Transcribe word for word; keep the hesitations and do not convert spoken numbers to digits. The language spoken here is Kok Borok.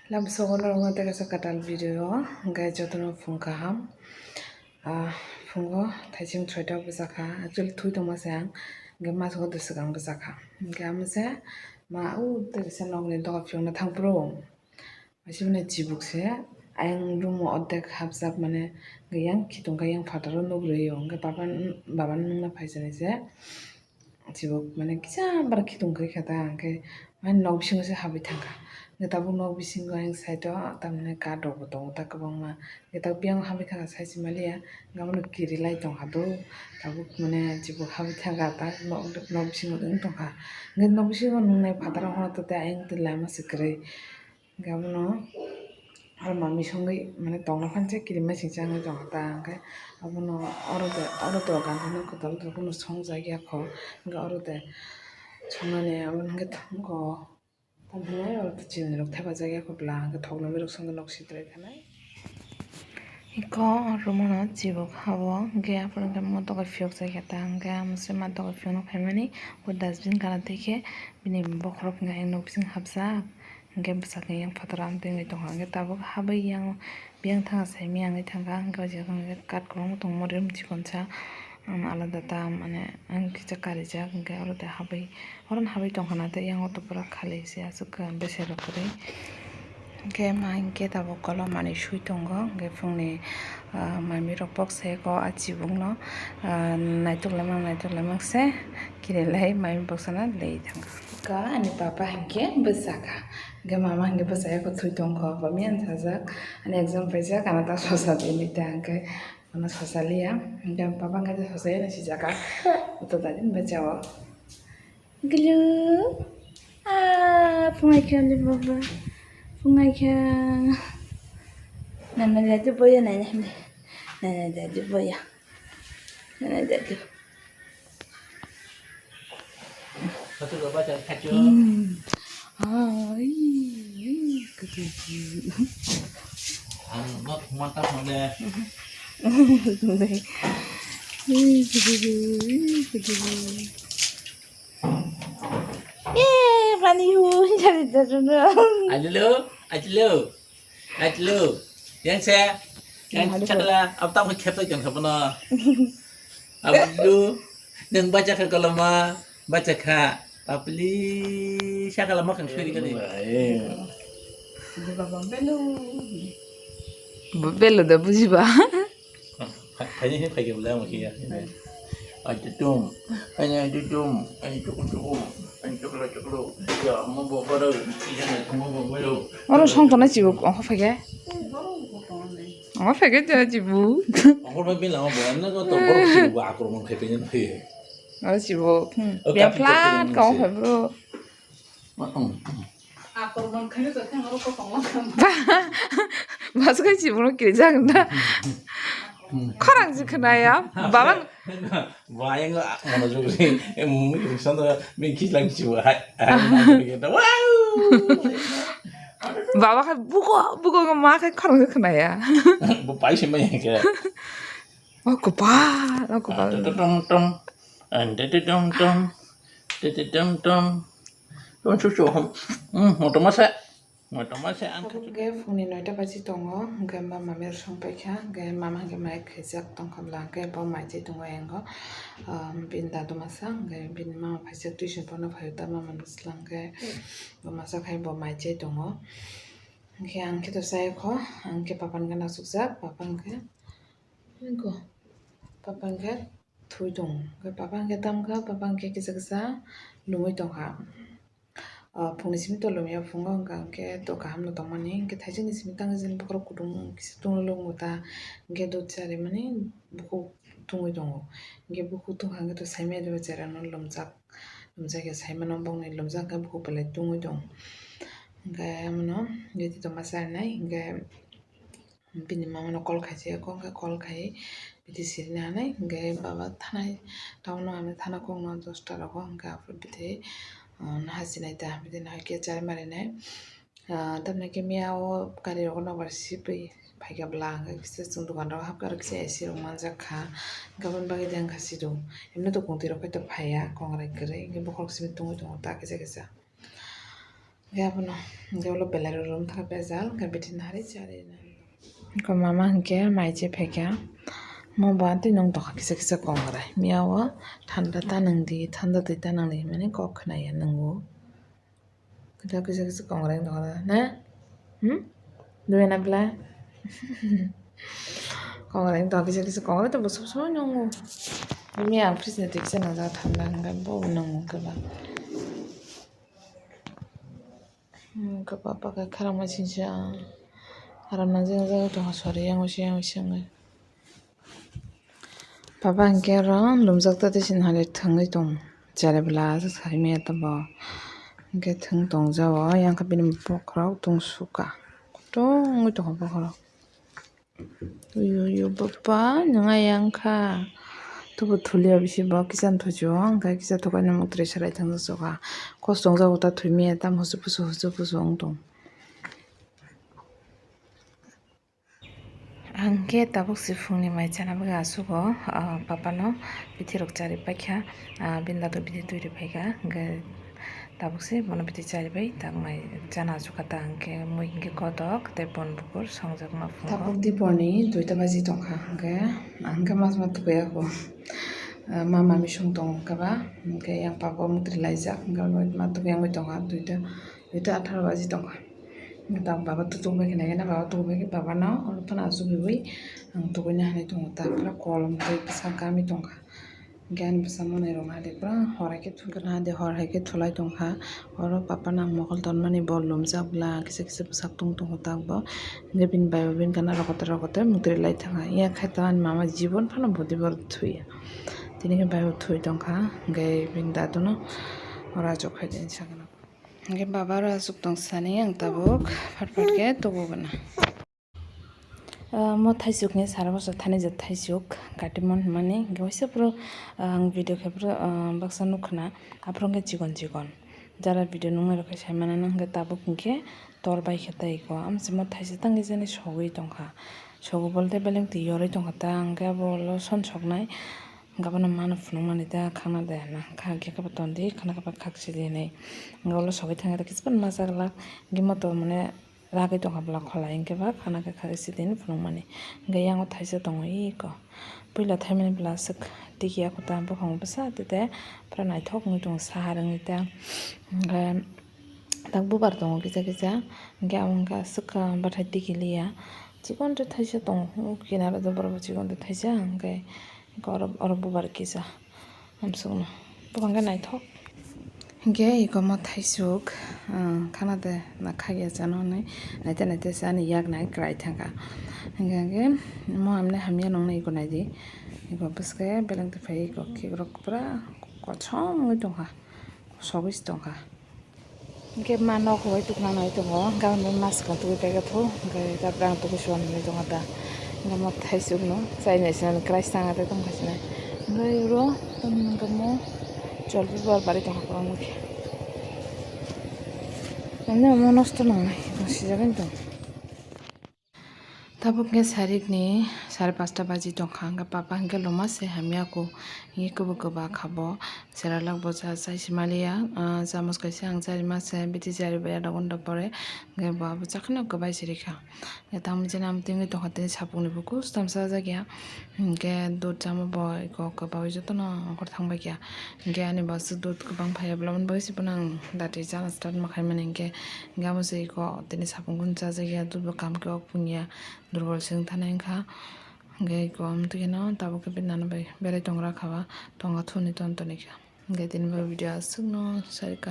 Lamsogo norokno tei kaisa kwtal video o, hwnkhe jotono phung kaham. Ah, phungo thaising soita bwchakha, actually thui tongma se ang, hwnkhe masogo de swkang bwchakha. Hwnkhe amo se ma u tei kaisa nokni doga phiyokna thang phuru. Waisa mane chibuk se ayang room o ordek hapjak, mane yang khitung kha, yang phataro nugrwi o, hwnkhe baba, baba nungna phaijaknai se. Chibuk mane kisa bara khitung khe kha ta, hwnkhe mane nok bisingo se habwi thangkha. Hwnkhe tabuk nok bisingo ayang side o tamni kath rok bo tongo ta kwbangma. Hwnkhe tabuk biyang habwi thangkha sai se maliya, hwnkhe abono kirilai tongkha do. Tabuk mane chibuk habwi thangkha ta nok, nok bisingo wng tongkha. Hwnkhe nok bisingo nungnai phataro hwnna tei ayang twi lama se kwrwi. Hwnkhe abono aro mami songwi mane tongna phan se kirimai singcha wngwi tongkha ta, hwnkhe abono oro de, oro dogan hwnwi kwtal rok bono songjakya kho, hwnkhe oro de songnani abono hwnkhe tongo, tamhinai oro de chini rok thepajak ya kho bwla, hwnkhe thoknamwi rok songwi nok sitrai khanai. Iko room-o chibuk habo, hwnkhe aphuru hwnkhe motoka phiyokjakya ta, hwnkhe amo se motoka phiyokna phaimani bo dustbin kana twi khe bini bokhorok hwnkhe ayang nok bising hapjak. Hwnkhe bwsakni yang phataro ang twi wngwi tongkha, hwnkhe tabuk habwi yang biyang thangkha, saimaya wngwi thangkha, hwnkhe o jaga hwnkhe kath kwbangma tongo, rim chikonsa, um, alada ta, mane, ang kisa karijak, hwnkhe oro tei habwi, oro habwi tongkha na tei yang auto pura khali se aswk bese rok kwrwi. Hwnkhe ma hinkhe tabuk kolom manwi swi tongo, hwnkhe phungni, ah, mami rok bok se ko a chibukno, ah, naitok lamang, naitok lamang se kirilai mami boksano lei thangkha. Ka ani papa hinkhe bwsakha. Hwnkhe mama hwnkhe bwsaya kwthwi tongkho, bami ani sajak, ani exam paijak, ano ta sosa di hinwi ta hwnkhe ano sosa liya, hwnkhe papa hwnkhe sosa ya hinwi sijaka, to tadi bachao. Glu, ah, phungai khe ani baba, phungai khe, nana dadi boya nana hini, nana dadi boya, nana dadi. Khachu lo bacha khachu. Hmm. Ai, ai, khachu. Ang nok mata phone de. Ai, khachu, khachu. Eh, funny hu, jari jari. Ajulo, ajulo. Atlu, yang se, yang Alu. Chakla, ab tam khep khep kan khapno. Abdu, nang bacha kha koloma, bacha kha, papli, sakala ma kan suri kali. Belo da bujiba. Phaini hin phaikhe belai omo khiya. Ai tutum, ai ai tutum, ai tukum tukum, ai chuklo chuklo. Ya, mo bo baro, ya, mo bo baro. Oro songkona chibuk ongkha phaikhe. Ongkha phaikhe to chibuk. Ongkha bai bela mo bo, na ko to boro chibuk akromon khai phaini phaikhe. Oro chibuk, hmm. O, bia kapit kapit flat ka ongkha bro. Masuk kai chibukno kirijak da. Khorang si khnaya. Baba. Bayang mono jugri. Em, sandra, min kislang chibu. Hai, hai, wow. Baba khai buko, buko ma khai khorang si khnaya. Bu pai si mai ke. Oh, kopal, oh, kopal. Tum, tum, tum. Tum, tum, tum. Tum, tum, tum. Tum, tum, tum. Hmm, moto masa. Moto masa ang. Tabuk hwnkhe phungni noita baji tongo, hwnkhe ma mami rok song paikha, hwnkhe mama hwnkhe mai khaijak tongkha bwla, hwnkhe bo mai chai tongo ayang o. Um, bini dadu masa, hwnkhe bini mama phaijak tuition porna phaio ta, mama ni bwsla hwnkhe bo masa khai bo mai chai tongo. Hwnkhe ang khe to chai kho, ang khe papa ni gana sukjak, papa hwnkhe, hwnkhe papa hwnkhe thui tongo. Hwnkhe papa hwnkhe tamkha, papa hwnkhe kisa kisa lungwi tongkha. Ah, phungni simi to lumya phungo hwnkha hwnkhe to kaham no tongmani. Hwnkhe thaisingni simi tang jani bokhorok kutung kisa tunglo lungo ta. Hwnkhe dut charimani bukhuk tungwi tongo. Hwnkhe bukhuk tungkha hwnkhe to saimaya diba chera no lumjak. Lumjak ya saimano bongni lumjak hwnkhe bukhuk belai tungwi tongo. Hwnkhe amono jeti tongma charinai hwnkhe. Bini mama no call khaijak, hwnkhe call khai biti sirina hinwi, hwnkhe baba thanai town o, ano thana kokno dosta rogo, hwnkhe aphuru biti, ah, naha sinai ta, biti nahai khe chari marinai. Ah, tamni khe miya o gari rogo nokbar sibwi phaikha bwla, hwnkhe kisa chwng dokan rogo hapkha, aro kisa A C rok manjak kha, hwnkhe aboni bagwi de wngkha sidu, emni to kungtwi rok bai to phaiya, kongrai kwrwi, hwnkhe bokhorok simi tungwi tongo ta kisa kisa. Hwnkhe abono hwnkhe ulo belai rw room thang bejal hwnkhe bithi nari chari. Hwnkhe mama hwnkhe mai che phaikha. Mo ba twi nwng tongkha kisa kisa kongrai. Miya o thanda ta nwng di, thanda twi ta nwng di hwnmani kok khwnaya nwngo. Kisa kisa kisa kongrai wng tongkha na? Hmm? Dui na bla? Kongrai wng tongkha kisa kisa kongrai to bo sob somoi nwngo. Miya ang fridge ni twi kisa nwngjak thanda hwnkhe bo nwngo hwnkhe ba. Hmm, khe papa khe kharangma singsa. Aram nang jeng jeng tongkha sori yang usi yang usi wngwi. Papa hwnkhe oro lumjak ta tei sini hwnwi thwngwi tong. Chari bwla aswk sai maya tabok. Hwnkhe thwng tongjago yang khe bini bokhorok tong suka. Kotong wngwi tongkha bokhorok. Uyu uyu bapa nwng ayang kha. Tubu thulia bisi bo kisa thujio hwnkhe kisa thukaino mwtwrwi salai thangjago kha. Kos tongjago ta thwimaya tam husu pusu husu pusu wng tong. Ang khe tabuk si phungni mai chana bagwi asugo, ah, papano bithi rok chari paikha, ah, bini dado bithi twi rw phaikha, hwnkhe tabuk se bono bithi chari bai tangmai chana achukha ta, hwnkhe mui hwnkhe kotok tei bon bukur songjakma phungo. Tabuk diporni duita baji tongkha, hwnkhe ang khe mas ma tukuya kho. Ah, ma mami song tongo khe ba, hwnkhe yang pabo mwtwrwi laijak, hwnkhe ma tukuya wngwi tongkha duita, duita atharo baji tongkha. Hwnkhe tabuk baba tutuk bai khe nai khe na, baba tutuk bai khe babano oro phano achugwi ang tukuina hinwi tongo, ta phano kolom tei bwsa gami tongkha. Hwnkhe ani bwsa manwi rok naidi pura hor hai khe thwngkha naidi, hor hai khe thulai tongkha. Oro papa nang mokol tonmani bo lumjak bla kisa kisa bwsak tung tongo tabuk bo. Hwnkhe bini bai bo bini gana rokotor rokotor mwtwrwi lai thangkha. Yak hai to ani mama jibon phano body bo thwiya. Tini khe bai bo thwi tongkha. Hwnkhe bini dadu no oro achuk khai tini sakno. Hwnkhe baba oro achuk tong sani ang tabuk phat phat khe tubu gana. Ah, mo thaisuk ni sara bwsa thani je thaisuk katimon hwnmani, hwnkhe waisa phuru, ah, ang video khe phuru, ah, baksa nukha na, aphuru hwnkhe chikon chikon. Jara video nuknai rok khe sai mano, hwnkhe tabuk hwnkhe tor bai khe tei ko. Amsimo thaisa tangwi jani sogwi tongkha. Sogwi bolte beleng twi yorwi tongkha ta, hwnkhe abo ulo son soknai. Hwnkhe abono mano phunukmani ta khakna de hwnna. Khakya khe bo ton di, khakna khe bo khak si di hinwi. Hwnkhe ulo sogwi thangkhe ta kisa phano ma cha glak. Hwnkhe moto mane ragwi tongkha bwla kholai, hwnkhe ba khakna khe khak si di hinwi phunukmani. Hwnkhe yango thaisa tongo iko. Puila thaimani bwla aswk tiki ya kho ta buphang bwsa tete pura naithok wngwi tongo sahar wngwi ta. Hwnkhe tak bubar tongo kisa kisa, hwnkhe abo wngkha aswk bathai tiki liya. Chikon tei thaisa tongo, o kinaro de borok bo chikon tei thaisa, hwnkhe oro, oro bubar kisa. Amsukno buphang khe naithok. Hwnkhe iko mo thaisuk, ah, khana de na khakya chano hwnwi naite naite se ani yak nai kwrai thangkha. Hwnkhe hwnkhe mo amne hamya nongni iko naidi. Iko bwswk beleng twi phai iko khikrok pura kochom wngwi tongkha, sogwi se tongkha. Hwnkhe ma nok hwbai tukna nai tongo, hwnkhe ang mas swkang tugui paikha tho, hwnkhe tapra ang tugui suan hinwi tongkha ta. Hwnkhe mo thaisukno chainai sinani kwrai se tangna tei tongkha sinai. Hwnkhe oro tamni hwnkhe mo jolbi bor bari tongkha kwbangma khe. Tamni omo nosto nangnai, tong sijagani tong. Tabuk hwnkhe sarikni sare pasta baji tongkha, hwnkhe papa hwnkhe loma se hamya kho, hwnkhe kwbo kwba kha bo, seralak bo cha chai se maliya, ah, chamus kaisa ang chari ma se, bithi chari bai adha ghonta pore, hwnkhe bo abo chakheno kwbai se rikha. Hwnkhe tamo chini amtwi wngwi tongkha tini sapukni buku swtam chajakya, hwnkhe dud chama bo iko kwbaui jotono ongkhor thangbaikha, hwnkhe ani bo aswk dud kwbang phaiya, aboni bagwi se bono ang dati chana start ma khaimani, hwnkhe, hwnkhe amo se iko tini sapung kunu chajakya, dud bo kam khe ok pungya. Durbol se wng thani wngkha. Hwnkhe iko amtwi kheno tabuk khe bini nana bai berai tongra kha ba, tonga thuni ton toni kha. Hwnkhe tini bo video aswkno sai kha.